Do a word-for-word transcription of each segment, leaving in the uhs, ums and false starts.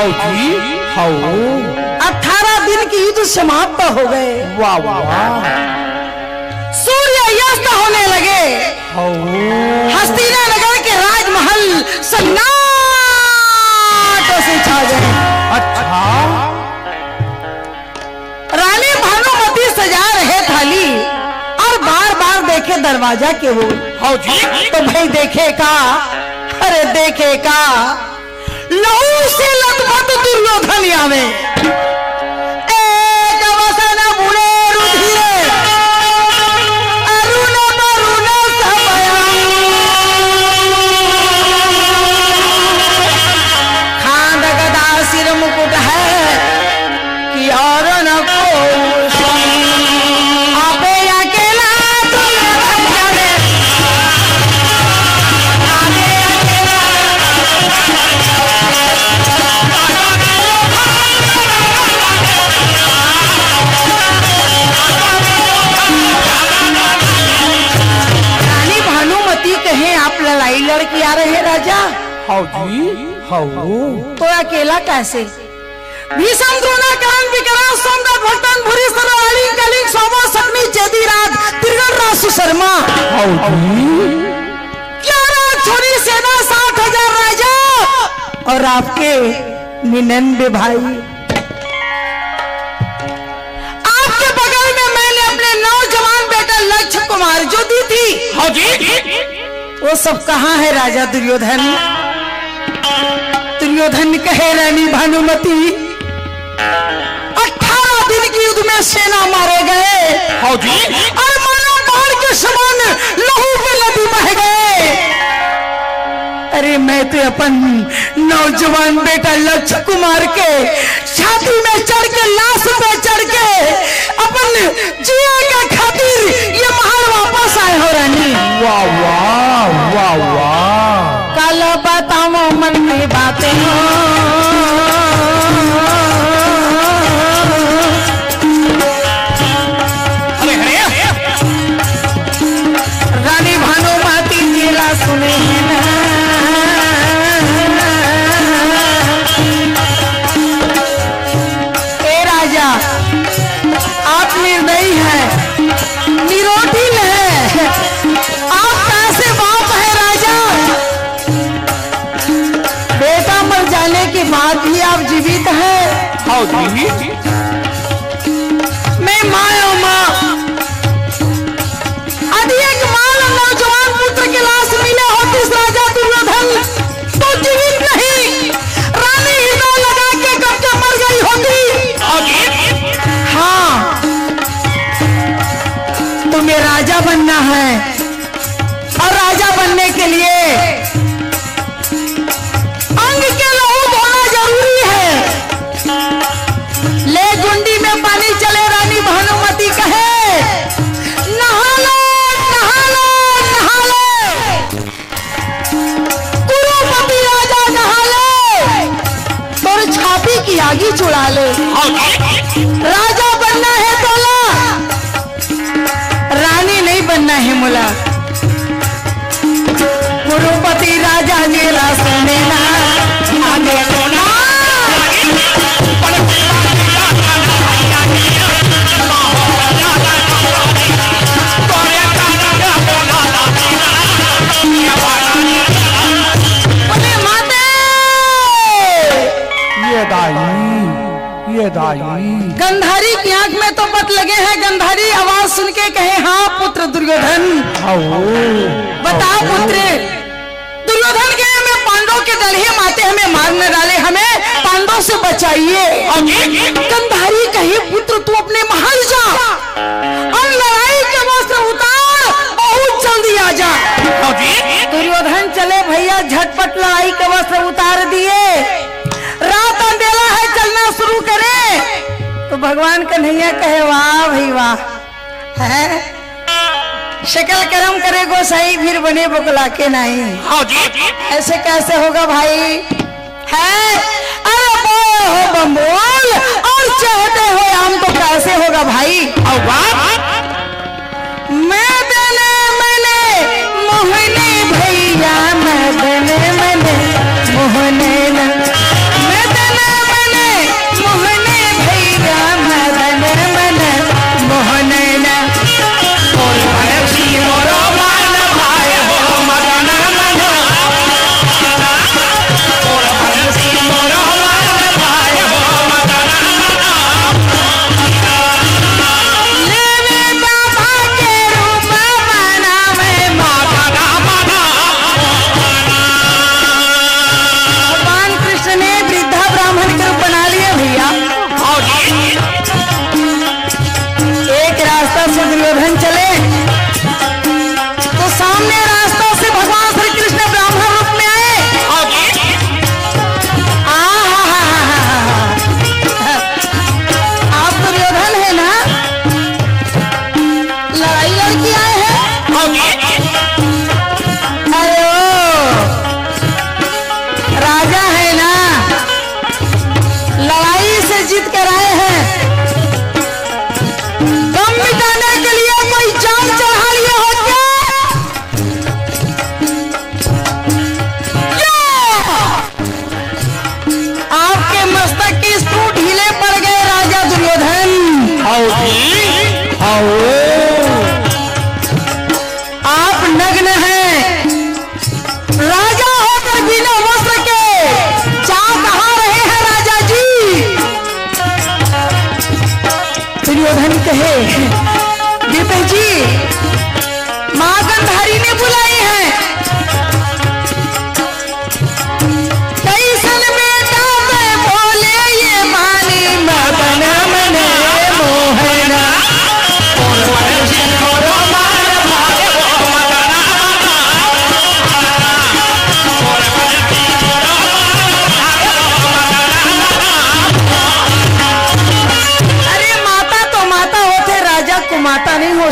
हौ जी, हौ। अठारह दिन के युद्ध समाप्त हो गए। वाह, वाह। सूर्य अस्त होने लगे। हौ। हस्तिना नगर के राजमहल सन्नाटों से छा गए। अच्छा। रानी भानुमति सजा रहे थाली और बार बार देखे दरवाजा के ओर। हौ जी। तो भाई देखे का, अरे देखे का, लहू से लथपथ दुर्योधन आवे। एक वसन बुड़े रुधिर, अरुण बरुण सब खांद गदा सिर मुकुट है, कि और न को आपे अकेला दुर्योधन जाने। रानी भानुमति कहे, आप लड़ाई लड़ के आ रहे राजा? हौ जी, हौ। तो अकेला कैसे? भीषम द्रोणा कर्ण विकराल सोमदत्त भक्तन भूरी सरल अलिंग कलिंग सोमो सतमी चेदी राज त्रिगण राज सुशर्मा। हौ जी। ग्यारह छोरी सेना साठ हजार राजा और आपके निन्यानवे भाई। आपके बगल में मैंने अपने नौजवान बेटा लक्ष्य कुमार जो दी थी। हौ जी। वो सब कहाँ है राजा दुर्योधन? दुर्योधन कहे, रानी भानुमति, अठारह दिन के युद्ध में सेना मारे गए। हौ जी। और मानो बाढ़ के समान लहू के नदी बह गए। अरे मैं तो अपन नौजवान बेटा लक्ष्य कुमार के छाती में चढ़ के, लाश पे चढ़ के अपन जिए के खातिर ये महल वापस आए हो रानी। वाह, वाह, वाह, वाह। कल बताऊं मन की बातें। अरे, अरे। रानी भानुमति तेला सुने हैं ना। ए राजा, आप निर्दयी हैं, निरोधिन हैं, आप कैसे बाप हैं राजा? बेटा मर जाने के बाद भी आप जीवित हैं। हौ जी। मैं माँ हूँ माँ। यदि एक माँ नौजवान पुत्र के लाश मिले होती राजा दुर्योधन, तो जीवित नहीं, रानी हृदय लगा के कब के मर गई होती। हाँ, तुम्हें राजा बनना है और राजा बनने के लिए अंग के लहू धोना जरूरी है। ले गुंडी में पानी चले, रानी भानुमति कहे, नहा लो, नहा लो, नहा लो। कुरुपति राजा नहा ले, तोर छाती की आगी छुड़ा ले। राजा बनना है तोला, रानी नहीं बनना है मोला। कुरुपति राजा जेला सुने ना। अरे माते! ये दाई, ये दाई। गंधारी की आंख में तो पट लगे हैं। गंधारी आवाज सुन के कहे, हाँ पुत्र दुर्योधन। आओ। बता आओ। पुत्र। दुर्योधन कहे, हमें पांडव के दल ही माते, हमें मार न डाले, हमें पांडव से बचाइए। हाँ जी। गंधारी कहे, पुत्र तू अपने महल जा, और लड़ाई के वस्त्र उतार, बहुत जल्दी आ जा। हाँ जी। दुर्योधन चले भैया, झटपट लड़ाई के वस्त्र उतार दिए। रात अंधेला है, चलना शुरू करे। तो भगवान कन्हैया कहे, वाह भाई वाह, है शकल करम करे गोसाई, फिर बने बकला के नाई। हाँ जी। ऐसे कैसे होगा भाई? है, अरे बोए हो बम्बोल और चहटे हो आम, तो कैसे होगा भाई? और बात? मैं देने मैंने मोहने भैया, मैं देने मैंने मोहने ना, मैं देने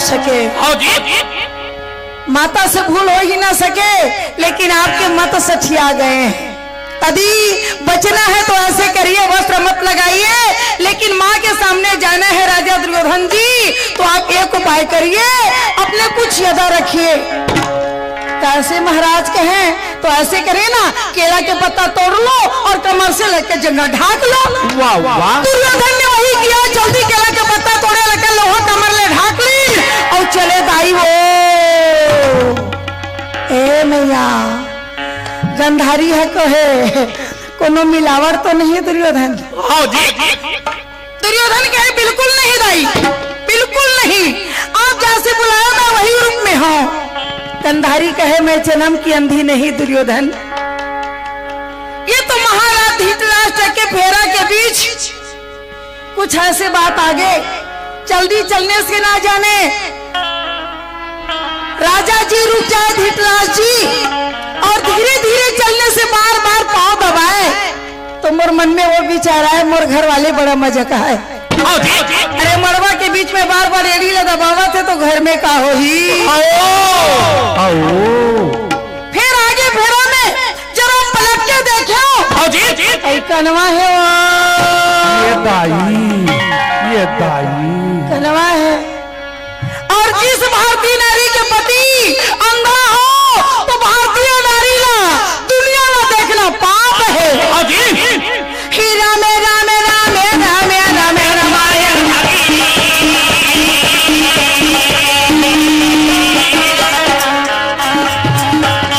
सके। हाँ जी। माता से भूल हो ही ना सके, लेकिन आपके मत सठिया गए हैं। यदि बचना है तो ऐसे करिए, वस्त्र मत लगाइए, लेकिन माँ के सामने जाना है राजा दुर्योधन जी, तो आप एक उपाय करिए, अपने कुछ यदा रखिए। कैसे महाराज कहें, तो ऐसे करे ना, केला के पत्ता तोड़ लो और कमर से लेके जंघा ढाक लो। वाह, वाह। दुर्योधन ने वही किया, जल्दी केला के पत्ता तोड़े, लेके लोहा कमर ले ढाक ली और चले दाई वो। ए मैया, गंधारी है कहे, कोनो मिलावट तो नहीं दुर्योधन? हाँ जी। दुर्योधन कहे, "बिल्कुल नहीं दाई, बिल्कुल नहीं। आप जैसे बुलाया, मैं वही रूप में हूँ।" गंधारी कहे, "मैं जन्म की अंधी नहीं दुर्योधन, ये तो महाराज धृतराष्ट्र के फेरा के बीच कुछ ऐसे बात आ गए, जल्दी चलने से ना जाने राजा जी रुक जाए धृतराष्ट्र जी, और धीरे धीरे चलने से बार बार पाँव दबाए।" तो मोर मन में वो विचार आए, मोर घर वाले बड़ा मजा का है। अरे मड़वा के बीच में बार बार एड़ी ला दबावत हे तो घर में का होही? आओ। आओ। फिर आगे फेरा में जरा पलट के देखो। आओ जी। अरे कनवा है वो। ये दाई, ये दाई। कनवा है। और जिस भारतीय नारी के पति अंधा हो, तो भारतीय नारी ला दुनिया ला देखना पाप है। हाँ जी। ही रामे, रामे, रामे, रामे, रामे, रामायण।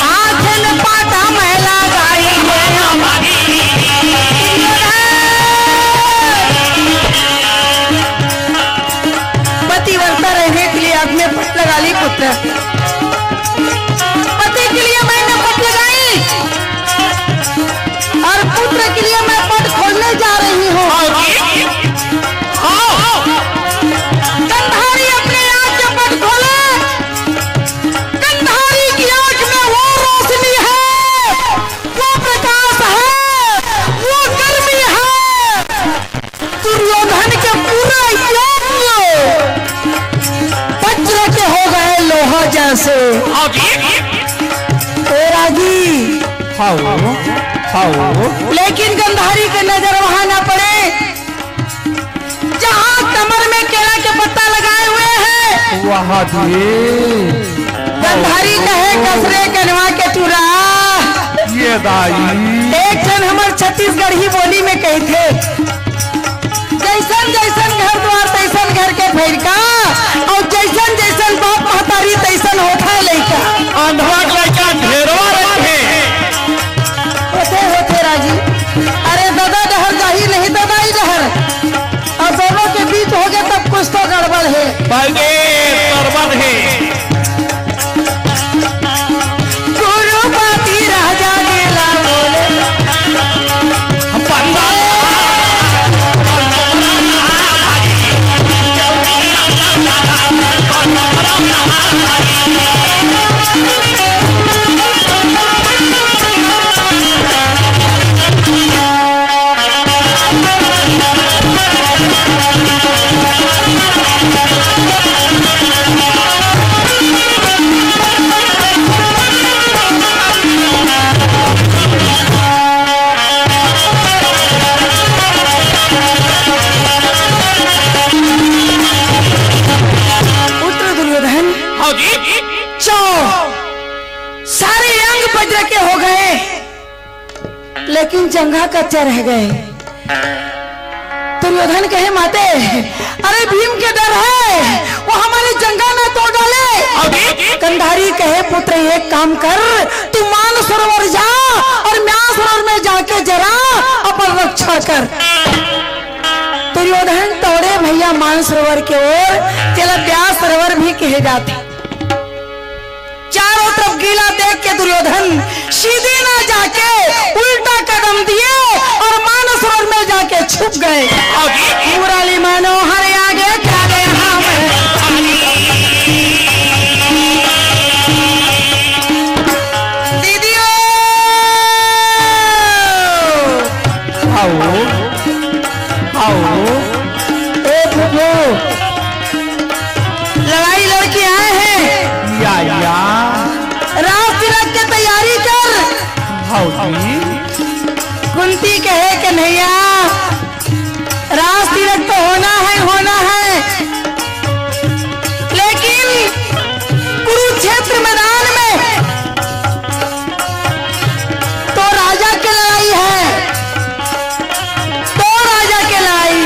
आँख में पाटा मैला गाई है। पतिव्रता रहने के लिए आँख में पट लगा ली पुत्र। पति के लिए मैंने पट लगाई और पुत्र के लिए मैं पट खोलने जा रही हूँ। हाँ। गंधारी अपने आँख के पट खोले। गंधारी की आँख में वो रोशनी है, वो प्रकाश है, वो गर्मी है। दुर्योधन के पूरा यज्ञ वज्र के हो गए लोहा जैसे। आओ जी। ए रागी। हाओ, हाओ। लेकिन गंधारी के नजर वहां ना पड़े, जहां कमर में केला के पत्ता लगाए हुए हैं। वाह जी। गंधारी कहे, "कसरे कनवा के टूरा।" ये दाई। एक जन हमर छत्तीसगढ़ी बोली में कहिथे, "जैसन जैसन घर द्वार तैसन घर के फैरका, और जैसन जैसन बाप महतारी तैसन होथे लइका।" अंधवा के लइका ढेरवा रहिथे। होथे, होथे राजी। अरे ददा डहर जाही नहीं तो दाई डहर। और दोनों के बीच हो गए तब कुछ तो गड़बड़ है। भाई जी, गड़बड़ है। कुरुपति राजा गेला बोले। पंडा। पुत्र दुर्योधन, हाँ जी। चौ सारे अंग वज्र के हो गए, लेकिन जंघा कच्चा रह गए। दुर्योधन कहे, "माते, अरे भीम के डर है, वो हमारे जंघा ना तोड़ डाले।" अभी? गंधारी कहे, "पुत्र, एक काम कर, तू मानसरोवर जा और मानसरोवर में जाके जरा अपन रक्षा कर।" दुर्योधन दौड़े भैया मानसरोवर के ओर, जेला व्यास सरोवर भी कहे जाथे। चारों तरफ गीला देख के दुर्योधन सीधे ना जाके उल्टा कदम दिए और मानसरोवर में जाके छुप गए। मुरली मनोहर आगे क्या गए हम। दीदियो। आओ, आओ। ए फूफू, लड़ाई ला कुंती कहे, कन्हैया, राज तिलक तो होना है, होना है, लेकिन कुरुक्षेत्र मैदान में तो राजा के लड़ाई है, तो राजा के लड़ाई।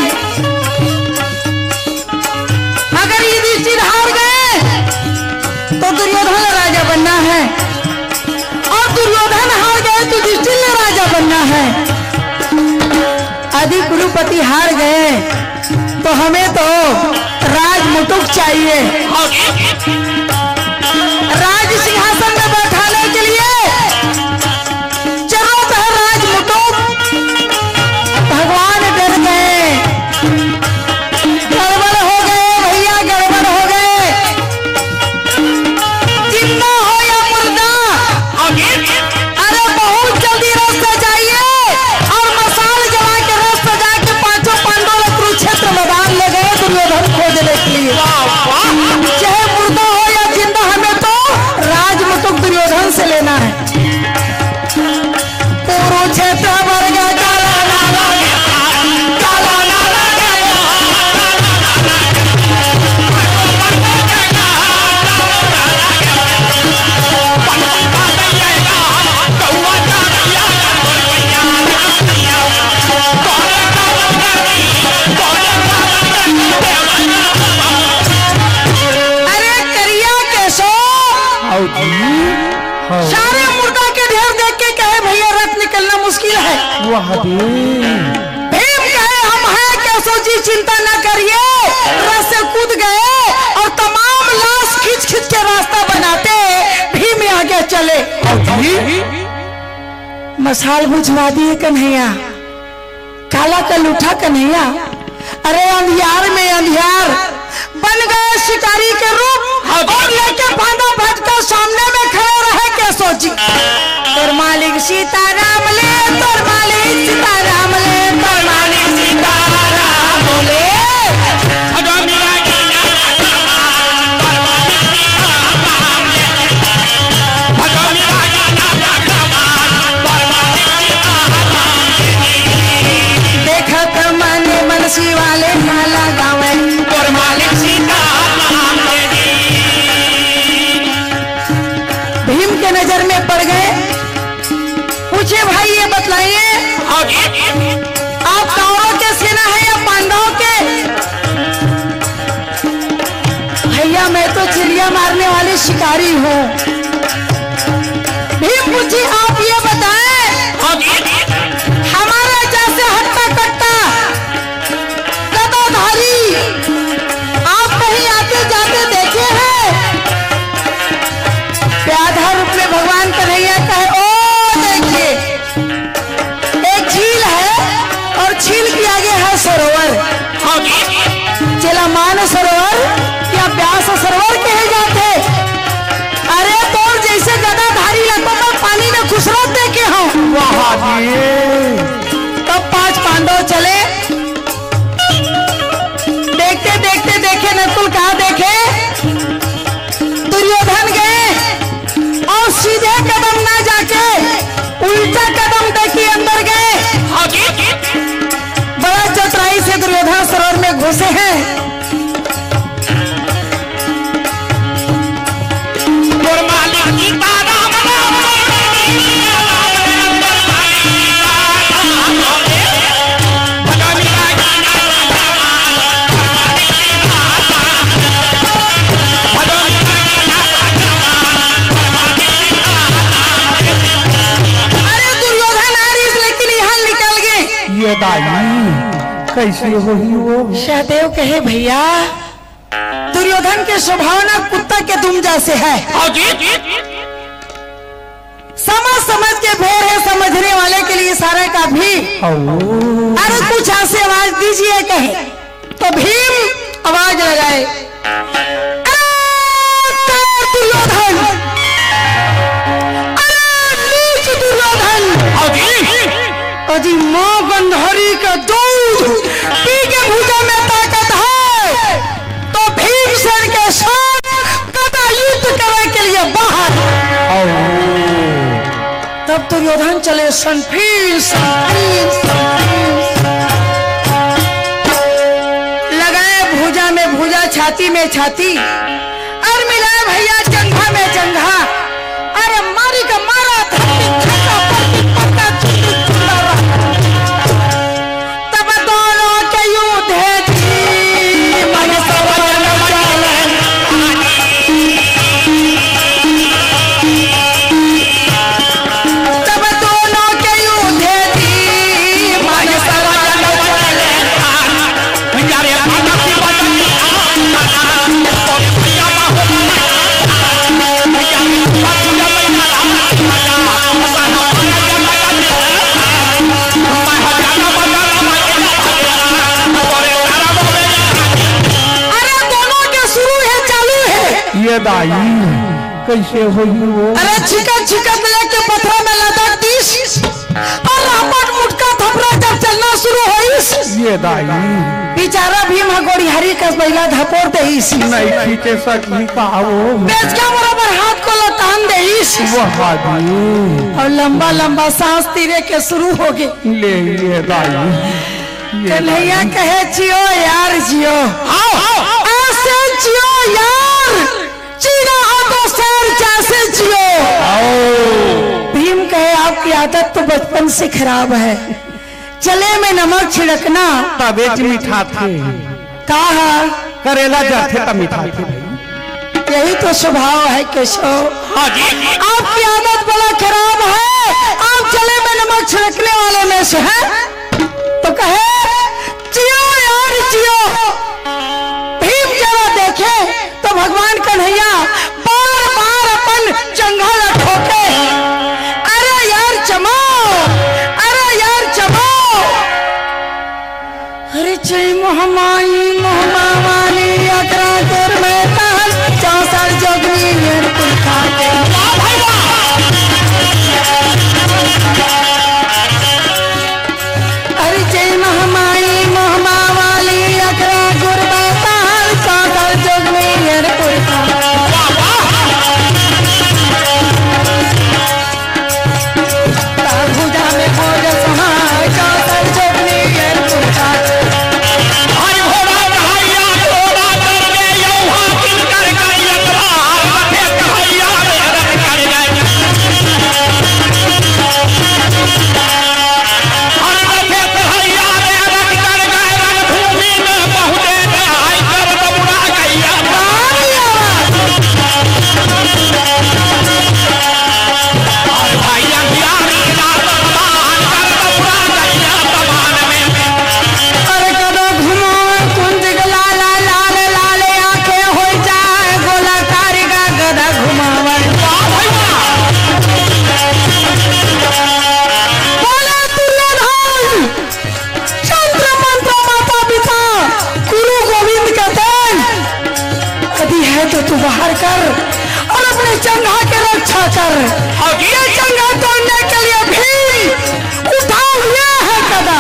अगर युधिष्ठिर हार गए तो दुर्योधन राजा बनना है, और दुर्योधन हार गए तो युधिष्ठिर ने राजा बनना है। यदि कुरुपति हार गए तो हमें तो राजमुटुक चाहिए। राज सिंहासन में बैठाने के लिए जरूरत है राजमुटुक। भगवान डर गए, गड़बड़ हो गए भैया, गड़बड़ हो गए। जिंदा हो या मुर्दा, अरे बहुत जल्दी रथ सजाइए और मसाल जला के रथ सजा के पांचों पांडव लोग कुरुक्षेत्र मैदान ले गए दुर्योधन खोजने के लिए। चाहे मुर्दा हो या जिंदा, हमें तो राजमुटुक दुर्योधन से लेना है। कुरुक्षेत्र वर्ग काला नाला, काला नाला। अरे करिया केशो, आओ जी। हाँ। सारे मुर्दा के ढेर देख के कहे, "भैया, रथ निकलना मुश्किल है।" वाह जी। भीम कहे, "हम हैं केशो जी, चिंता न करिए।" रथ से कूद गए और तमाम लाश खींच खींच के रास्ता बनाते भीम आगे चले। आओ जी। मसाल बुझवा दिए कन्हैया, काला कल उठा कन्हैया। अरे अंधियार में अंधियार बन गए शिकारी के रूप, और लेके फांदा फटका सामने में खड़े रहे केशो जी। तोर मालिक सीताराम ले, तोर मालिक सीताराम ले, तोर मालिक सीताराम ले। देखत मने मन शिवाले ना लगावे। तोर मालिक सीताराम के जी। भीम के नजर में पड़ गए। पूछे, "भाई, ये बतलाइए, आप कौरवों के सेना है या पांडवों के?" "भैया, मैं तो चिड़िया मारने वाली शिकारी हूँ।" भीम पूछे, "आप ये बताएं, हमारे जैसे हट्टा कट्टा गदाधारी आप कहीं आते जाते देखे हैं?" प्याधा रूप में भगवान कन्हैया कहे, "ओ देखिए, एक झील है और झील के आगे है सरोवर।" जेला मान सरोवर या प्यास सरोवर कहे जाथे। अरे तोर जैसे गदाधारी ला तो मैं पानी में खुसरत देखे हूँ। वाह जी। तब पांच पांडव चले। देखते देखते देखे नकुल, कहा देखे, दुर्योधन गए और सीधे कदम ना जाके उल्टा कदम देके अंदर गए। बड़ा चतुराई से दुर्योधन सरोवर में घुसे हैं। अरे दुर्योधन आ रहिस, लेकिन यहाँ निकल गए। ये दाई, कैसे होही वो? सहदेव कहे, "भैया, दुर्योधन के स्वभाव ना कुत्ता के दुम जैसे है।" समझ समझ के भोर है, समझने वाले के लिए सारा का भी। अरे कुछ ऐसे आवाज दीजिए कहे। तो भीम आवाज लगाए, "अरे दुर्योधन, अरे नीच दुर्योधन, अजी माँ गंधारी का दूध पी के भुजा में ताकत है तो भीमसेन के साथ गदा युद्ध करने के लिए बाहर।" अब दुर्योधन चले सन फिर सन, फिर सन, फिर सन। लगाए भुजा में भुजा, छाती में छाती, अउ मिलाए भइया जंघा में जंघा। अरे मारी का मारा, धरती छक्का, परती पक्का, चुंदी चुंदा रहा। तब दोनों के युद्धे जी, मन सब जन चले। तब दोनों के युद्धे जी, मन सब जन चले। अरे दोनों के शुरू हे, चालू हे। ये दाई, कइसे होही वो? अरे छिकत छिकत लेके पथरा में लदक दिस। अउ रापट मुटका थपरा जब चलना शुरू होइस, ये दाई। बेचारा भीम ह गोड़िहारी कस बइला धपोर देइस। नइ खींचे सकही का वो? बेचका बराबर हाथ को लतान देइस। वाह दाई। अउ लंबा लंबा सांस तीरे के शुरू होगे। ले ये दाई। ये कन्हैया दाई। कहे, "जियो यार, जियो।" हाँ। "ऐसे जियो यार।" चीरा हो तो शेर जैसे जियो। आओ। भीम कहे, "आपकी आदत तो बचपन से खराब है, जले में नमक छिड़कना।" तबे ज मिठाथे। कहा? करेला जाथे त मिठाथे भाई। यही तो स्वभाव है केशव। हाँ जी। आपकी आदत बड़ा खराब है, आप जले में नमक छिड़कने वाले में से हैं। तो कहे, "जियो यार जियो।" भीम जरा देखे तो भगवान कन्हैया बार बार अपन जंघा ला ठोके, "अरे यार जमाओ, अरे यार जमाओ।" अरे जय मोहमाई मोहमा वाली अकरा कर में तहल चौसर जोगनी मेर पुरखा के। वाह भाई वाह। अरे जय महामाई, महामा वाली, अकरा गुरबा ताल, सागर जुग में हर पुरखा। ताल भुजा में भोज सुहाय, सागर जुग में हर पुरखा। हर घोड़ा चढ़ैया, घोड़ा चढ़ के यौहा किन कर गई अकरा, रथे चढ़ैया में रथ चढ़ गए। अरे कदा घुमावे कुंज के लाल, लाल, लाल आंखें हो जाए, गोला कारी का गदा घुमावे। वाह भाई वाह। बोले दुर्योधन, तंत्र मंत्र माता पिता गुरु गोविंद के देन, यदि है तो तू बाहर कर और अपने चंगा के रक्षा कर। और ये चंगा तोड़ने के लिए भीम उठा हुए है गदा।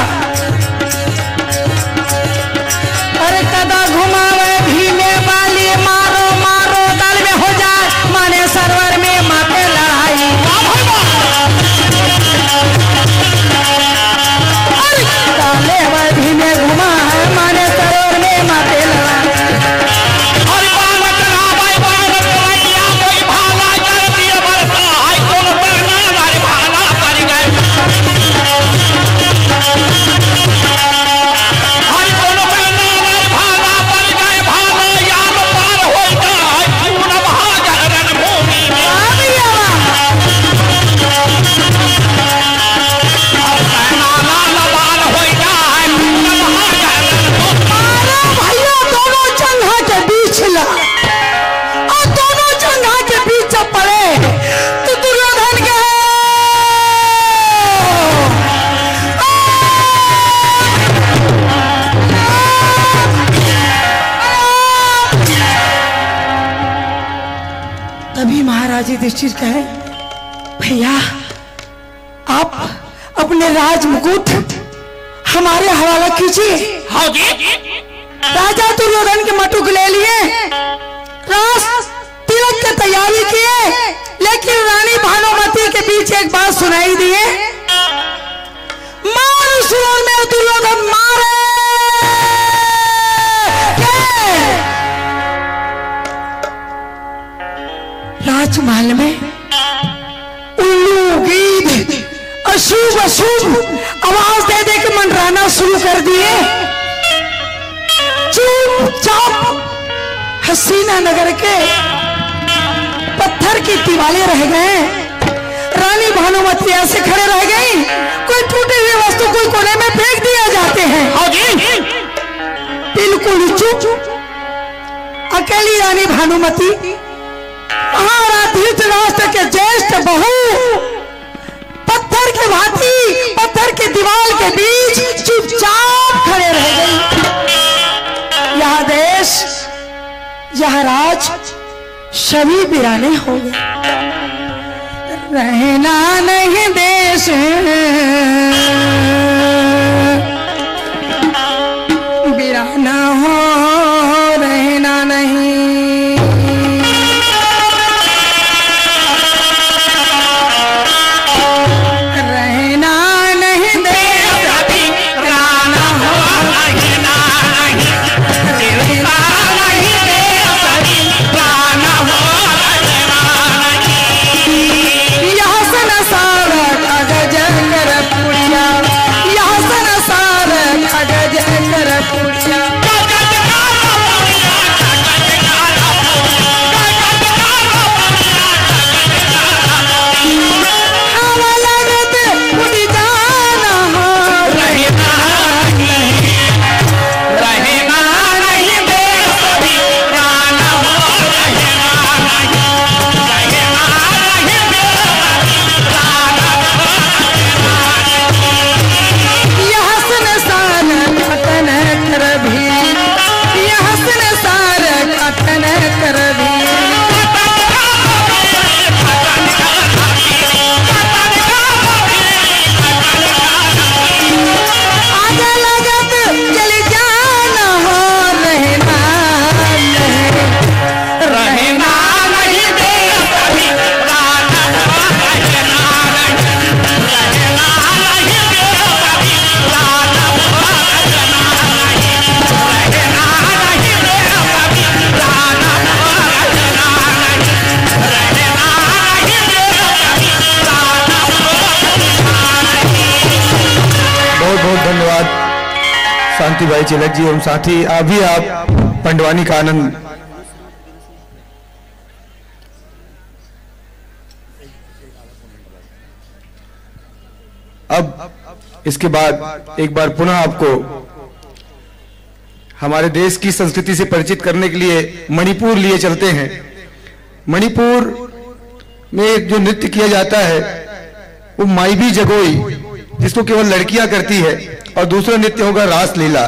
अरे कदा घुमावे भीमे वाली, मारो मारो दल में हो जाए, माने सरवर में माते लड़ाई। वाह भाई वाह। अरे काले वह भीमे घुमाए, माने सरवर में माते लड़ाई। अरे बालक ना भाई बालक ना, या कोई भाला कर दिए बरसा, हाय कौन करना वाले भाला कर गए। हर कोनो पहनावा भाला पर गए, भाला यार पार होई जाए, पूनम हाजर रणभूमि में। हर पहनावा लाल होई जाए, पूनम हाजर रणभूमि। अरे भैया, दोनों जंघा के बीच ला। अउ दोनों जंघा के बीच जब पड़े, तो दुर्योधन के तभी महाराज युधिष्ठिर कहे, "भैया, आप अपने राज मुकुट हमारे हवाला कीजिए।" हाँ जी। राजा दुर्योधन के मटुक ले लिए, राज तिलक की तैयारी किए, लेकिन रानी भानुमति के बीच एक बात सुनाई महल में उल्लू, गीध, अशुभ अशुभ आवाज दे दे के मंडराना शुरू कर दिए। चुपचाप हसीना नगर के पत्थर की दीवालें रह गए। रानी भानुमति ऐसे खड़े रह गई। कोई टूटी हुई वस्तु कोई कोने में फेंक दिया जाते हैं। हाँ जी। बिल्कुल चुप। अकेली रानी भानुमति, महाराज धृतराष्ट्र के ज्येष्ठ बहू, पत्थर के भांति पत्थर के दीवाल के बीच चुपचाप खड़े रह गई। यह देश, यह राज, सभी बिराने हो गए। रहना नहीं देश, बिराना हो, रहना नहीं। रहना नहीं देश, बिराना हो, रहना नहीं। रहना नहीं देश, बिराना हो, रहना नहीं। यह सन सारा कागज कर पुड़िया, यह सन सारा कागज कर पुड़िया। हवा लगत उड़ जाना हो, रहना नहीं। रहना नहीं देश, बिराना हो, रहना नहीं। रहना नहीं देश, बिराना हो, रहना नहीं। यह संसार खतन कर भी, यह संसार खतन कर भी। आग लगत जल जाना हो, रहना नहीं। रहना नहीं देश, बिराना हो, रहना नहीं। रहना नहीं देश, बिराना हो, रहना नहीं। रहना नहीं देश, बिराना हो, रहना नहीं। रहना नहीं देश, बिराना हो, रहना नहीं। बहुत बहुत धन्यवाद शांति भाई चिलक जी एवं साथी, अभी आप पंडवानी का आनंद। अब इसके बाद एक बार पुनः आपको हमारे देश की संस्कृति से परिचित करने के लिए मणिपुर लिए चलते हैं। मणिपुर में जो नृत्य किया जाता है, वो माइबी जगोई, जिसको केवल लड़कियां करती है, और दूसरा नृत्य होगा रासलीला।